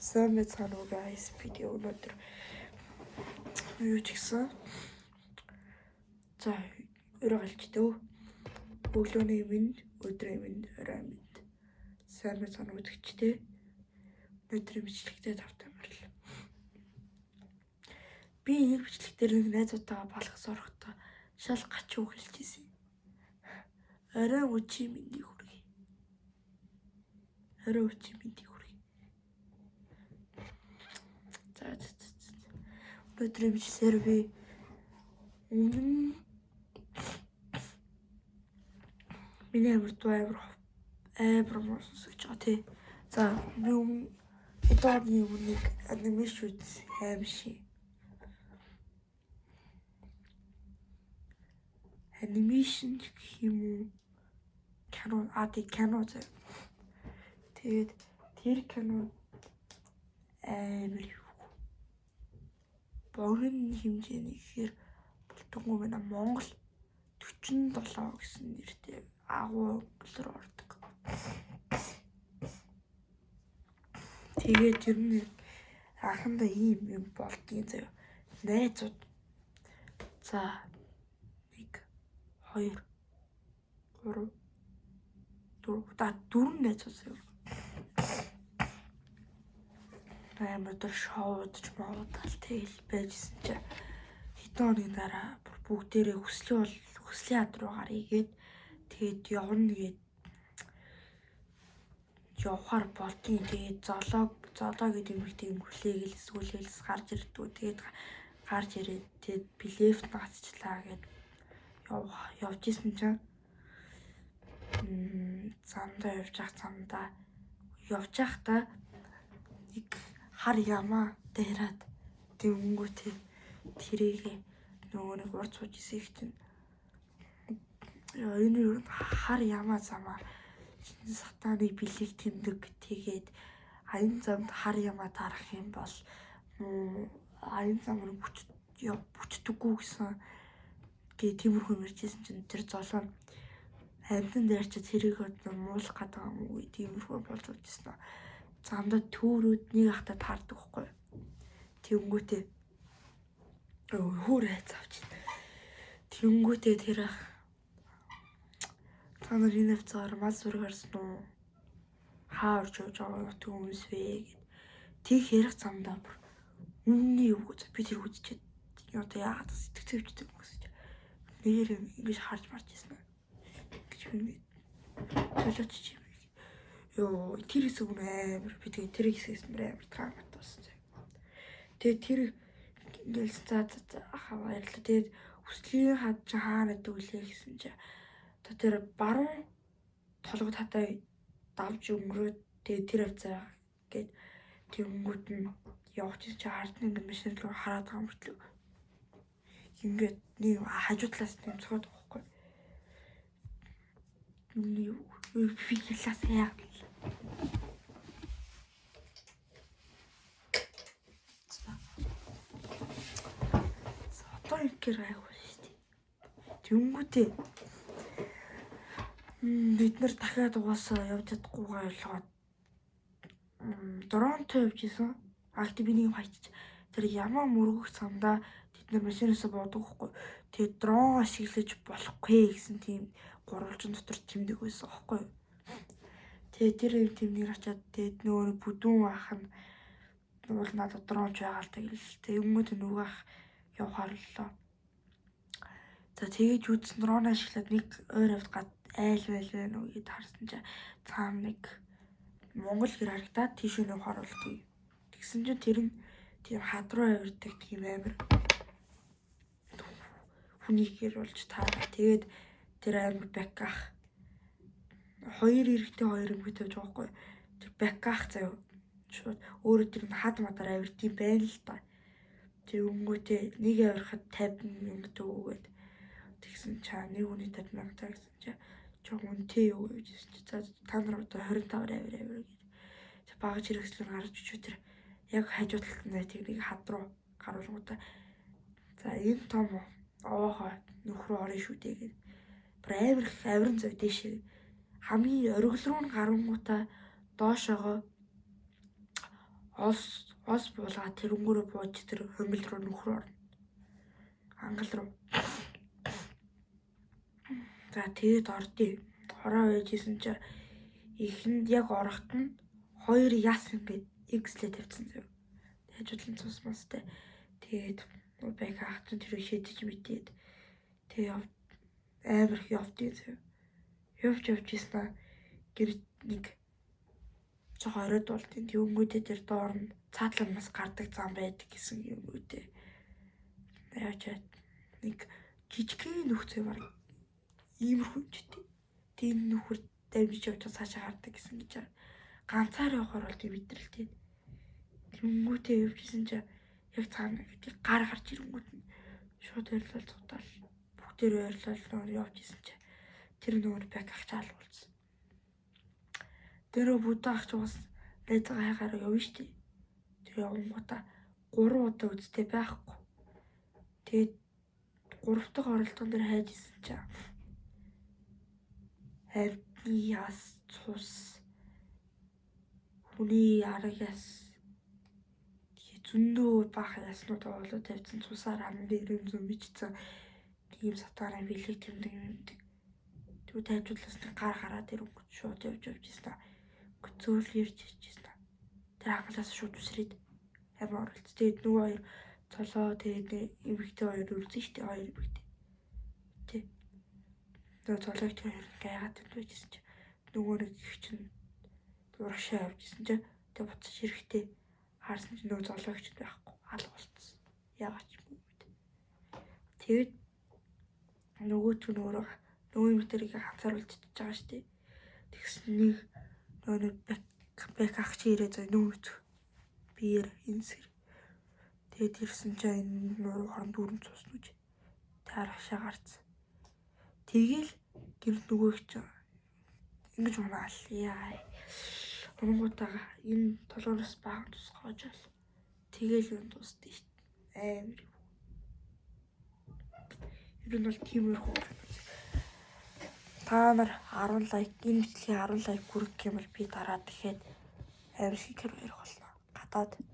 Сайн байцгаана уу, guys? Видео өнөөдөр юу ч гэсэн. За, өрөө галчдаг. Өглөөний минь, өдрийн минь, орой минь. Сайн байцгаана уу үзэгчдээ. Өнөөдрийн бичлэгтээ тавтай морил. Би нэг бичлэг дээр нэг найзуудтайгаа балгас орохдоо шал гачуу хэлчихсэн. Орой үчи мэндийг хүргэе. Орой үчи мэндийг хүргэе. За за за. Өнөөдрийн бичлэгээр би өмнө миний амар дуу амар амар муу сонсогдож байгаа, тий. За, би өмнө одооны өмнө нэг animation үзсэн аим шиг. Animation гэх юм уу? Кино, а тий, кино заяа. Тэгээд тэр кино амар юу. Богино хэмжээний гэхээр болтонгүй байна. Монгол 47 гэсэн нэртэй агуу өнгөлөр ордог. Тэгээд ер нь анхандаа ийм юм болдгийн заяа. Найзууд за 1 2 3 4 да 4 найзууд заяа. Амар өдөр шоудж моудал тэгэл байжсэн чи хэдэн хоногийн дараа бүгдээрээ хүслийн бол хүслийн хад руу гаръя гээд тэгээд явна гээд явхаар болдгийн. Тэгээд золоо золоо гэдэг эмэгтэй юм хүлээгээл эсвэл гарч ирдгүү. Тэгээд гарч ирээд тэгээд билефт гацчлаа гэд явж исэн чинь замдаа явж явах замдаа явж явахдаа нэг хар ямаа дайраад тэнгүүтээ тэрийг нөгөө нэг урд сууж исэн их чинь энэ юу хар ямаа замаа сатаны бэлэг тэмдэг, тэгээд аян замд хар ямаа дарах юм бол аян зам руу бүтдэггүй гэсэн гээ тиймэрхүү юм ярьжсэн чинь тэр золоо амьтан дээр чи тэрийг одоо муулах гэдэг юм уу, тиймэрхүү болж ирсэн. Замдаа төөрөөд нэг ахта таардаг байхгүй. Тэнгүүтээ хөөр айц авч. Тэнгүүтээ тэр ах та нар энэ хавцаар мал зүрэг харсан уу? Хаа орж явж байгаа нутгийн хүмүүс вэ гэд. Тэг ярих замдаа бүр үнний юу гэж би тэр үзчихэд одоо яагаад сэтгцэвчдэг юм гэсэн чи. Нэр ингэж харж марж ирсэн. Гэж би толиоч чи юм. Йоо, тэр хэсэг нь амар би тэгээ тэр хэсгээс амар травмат болсон. Тэгээ тэр ингээл за за ахаа баярлалаа. Тэгээд хүслийн хад чи хаана гэдэг үлээ гэсэн чи одоо тэр баруун толгой татаа давж өнгөрөөд тэгээд тэр хавцаа гээд тэгэнгүүт нь явах чинь чи ард нь ингээд машин руу хараад байгаа мөртлөө ингээд нэг хажуу талаас нь цохоод байгаа байхгүй. Би хэлээс яа. За одоо ихээр айгүй шүү дээ. Тэнгүүтээ бид нар дахиад угаасаа явж чадахгүйгаа ойлгоод дронтой явж исэн. А гэтээ би нэг юм хайчих. Тэр ямаа мөргөх замдаа тэд нар машинаасаа буудаг байхгүй. Тэгээд дрон ашиглаж болохгүй гэсэн тийм гурвалжин дотор тэмдэг байсан байхгүй. Тэгээд тэр юм тэмдгээр очиад тэгээд нөгөө бүдүүн ах нь бол надад дронч байгаа л тэгэл. Тэгээд өмнөд нөгөө ах явахаар лоо. За тэгээд үзсэн дрон ашиглаад нэг ойр авд гад айл байл байна уу гэд харсан чи цаана нэг Монгол гэр харагдаад тийш нь явахаар болдгийг. Тэгсэн чинь тэр нь тийм хад руу авирдаг тийм амар хүний гэр болж таараа. Тэгээд тэр амар бэк ах хоёр эрэгтэй хоёр эмэгтэй байж байгаа байхгүй. Тэр бэк ах заяа шууд өөрөө тэр нь хад мадаар авирд юм байна л да. Тэр өнгөтэй нэг авирахад 50 мянга төгөөд тэгсэн чаа нэг хүний 50 мянга та гэсэн чи жоо үнэтэй юу гэж хэлсэн чи за та нар одоо 25-аар авир авир гэж. Тэг багаж хэрэгслэр гарч ичүү тэр яг хажуу талд нь тэг нэг хад руу гаруулгуудаа за энэ том овоохоо нүх рүү орно шүү дээ гэд. Бүр амар их авирын зав дээшээ хамгийн оргил руу нь гарангуудаа доошоогоо Ос буулгаа тэрнгүүрээ бууж тэр хомбил руу нөхөр орно. Ангал руу. За, тэгээд ордیں۔ Ороо байжсэн чи эхэнд яг орохт нь хоёр яс ингээд X-лээ тавьсан зав. Хажуудлан цус мастай. Тэгээд байг ах чинь тэрийг шийдэж мэдээд тэгээ амар их явдیں۔ зав. Явж явж ийсэн гэр нэг жоо оройд болдیں۔ Тэнгүүдээ тэр доор нь цаатлан бас гардаг зам байдаг гэсэн юм үүдээ. Явж нэг жижигхэн нөхцөө баг иймэрхүү хэмжээтэй. Тийм нөхөр дамжиж явж цаашаа гардаг гэсэн гэж ганцаар явахаар бол тийм мэдрэлтэй. Тэнгүүтээ явжсэн чи яг цаана гэдэг гар гарч ирэнгүүт нь шууд ойрлол цутаал бүгдээр ойрлол нөр явж исэн чи тэр нөр бак ах чаал болсон. Тэр бүдэ ах чи бас найзгаа хайгаар явна штэ. Тэр явангуудаа 3 удаа үзтээ байхгүй. Тэгээд 3 дахь оролдоон дээр хайж исэн чи амьтны яс, цус, хүний арга яс зөндөө баахан яснууд оолоо тавьсан, цусаар аман дээр юм зөмжсөн тийм сатаараа бэлэг тэмдэг юм юмдэг. Тэгвэл тайжуулаас нэг гар гараад ирэнгүүт шууд явж явж ирсэн. Зөөл ирж ирж ирсэн. Тэр ангалаас шууд үсрээд амар оролц. Тэгээд нөгөө хоёр цолоо, тэгээд эмэгтэй хоёр үлдсэн шүү дээ. Хоёр эмэгтэй. Тэ. Нөгөө цолоогч хоёр гайгаад байжсэн чи нөгөө нэг их чинь урагшаа явж исэн чи тэг буцаж ирэхдээ харсан чи нөгөө золоогч байхгүй, алга болцсон. Яагаад ч юм бэ. Тэгээд нөгөөт нь өөрөө нөгөө эмэгтэйг ганцаар үлдчихэж байгаа шүү дээ. Тэгсэн нэг нөгөө нэг бэк ах чи ирээ зөө нүүц. Биер энэ сэр. Тэгээд ирсэн чинь энэ нуруу хорон дүүрэн цуснууч. Тэг аргашаа гарцсан. Тэгэл гэрэл нөгөөх чинь ингэж унаал. Яа. Унгуудаа энэ толгоноос баахан тус гоожол. Тэгэл юм дуусдээ шүү дээ. Амар юм. Ер нь бол тиймэрхүү. Та нар 10 лайк, энэ бичлэгийн 10 лайк хүргэх юм бол би дараа дахиад амар шиг кино ярих болно. Гадаад